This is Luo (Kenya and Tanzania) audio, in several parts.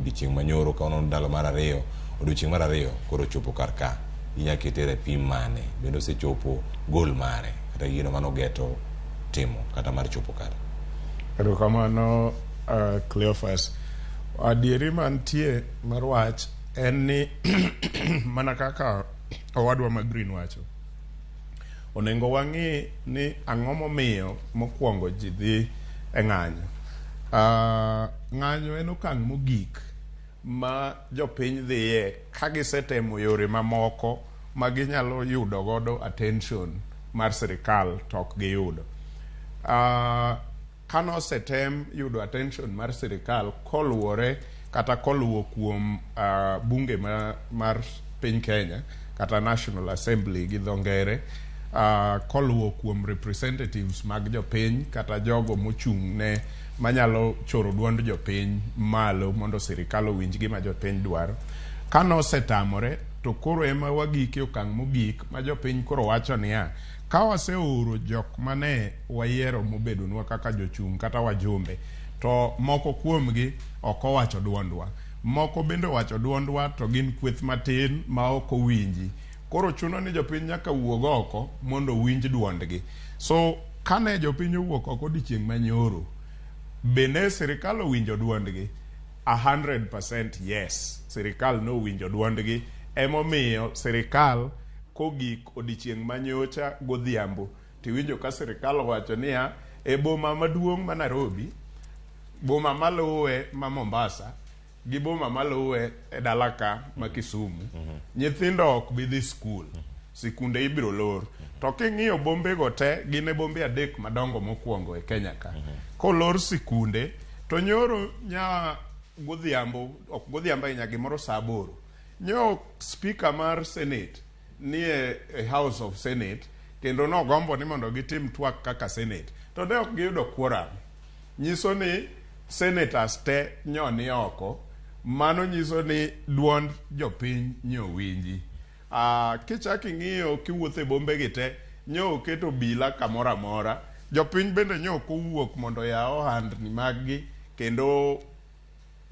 Odiochieng' manyoro kawuono ndalo mar ariyo, odiochieng' mar ariyo koro ochopo kar ka. Inya kete rapim mane? Bende osechopo goal mare kata gino mane ogeto timo kata mar chopo kare? Erokamano Cleophas. Adieri mantie mar wach en ni mana kaka owadwa ma Green wacho, onego wang'i ni ang'o momiyo mokwongo ji dhi e ng'anyo. Ng'anyo en okang' mogik ma jopiny dhiye ka gisetemo yore mamoko ma ginyalo yudo godo attention mar sirikal to ok giyudo. Kane osetem yudo attention mar sirikal koluwore kata koluwo kuom bunge mar piny Kenya kata National Assembly gi dho ngere, koluwo kuom representatives mag jopiny kata jogo mochung' ne manyalo choro duond jopiny malo mondo sirikal owinj gima jopiny dwaro. Kane osetamore to koro ema wagike okang' mogik ma jopiny koro wacho niya, ka waseoro jok mane wayiero mobedonwa kaka jochung' kata wajumbe to moko kuomgi ok owacho duondwa. Moko bende owacho duondwa to gin kweth matin ma ok owinji. Koro chuno ni jopiny nyaka wuog oko mondo owinj duondgi. So kane jopiny owuok oko odiochieng' manyoro, bende sirikal owinjo duondgi? 100% yes, sirikal nowinjo duondgi. Emomiyo sirikal kogik odiochieng' manyocha godhiambo tiwinjo ka sirikal owacho niya, e boma maduong' ma Nairobi, boma maluwe ma Mombasa, gi boma maluwe e dala ka ma Kisumu, nyithindo ok bi dhi skul, sikunde ibiro lor. To king'iyo bombe go te, gin e bombe adek madongo mokwongo e Kenya ka. Kolor sikunde, to nyoro nya godhiambo, ok godhiambo ahinya, gimoro saa aboro, nyo speaker mar Senate nie e House of Senate kendo nogombo ni mondo gitim twak kaka Senate to ne ok giyudo quorum. Nyiso ni senators te nyo ni oko, mano nyiso ni duond jopiny nyo winji. Kichak ing'iyo kiwuotho e bombe gi te, nyo oketo obila kamoro amora. Jopiny bende nyo ok owuok mondo oyaw ohandni mag gi kendo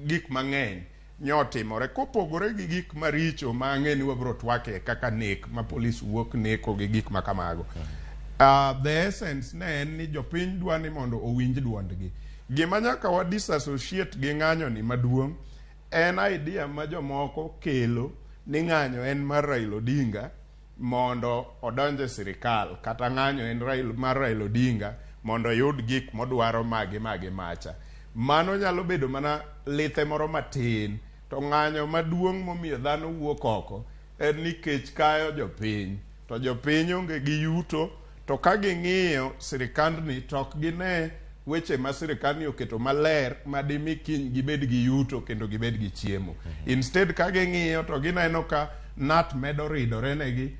gik mang'eny nyo otimore kopogore gi gik maricho ma ang'e ni wabiro twake kaka nek ma polis wuok neko gi gik ma kamago. The essence ne en ni jopiny dwa ni mondo owinj duondgi. Gima nyaka wa disassociate gi ng'anyo ni maduong' en idea ma jomoko kelo ni ng'anyo en mar Raila Odinga mondo odonj e sirikal kata ng'anyo en mar Raila Odinga mondo oyud gik modwaro magi magi macha. Mano nyalo bedo mana lithe moro matin to ng'anyo maduong' momiyo dhano wuok oko en ni kech kayo jopiny to jopiny onge gi yuto to ka ging'iyo sirikandni to ok gine weche ma sirikandni oketo maler madimi kiny gibed gi yuto kendo gibed gi chiemo. Instead ka ging'iyo to gineno ka nut medo ridore negi.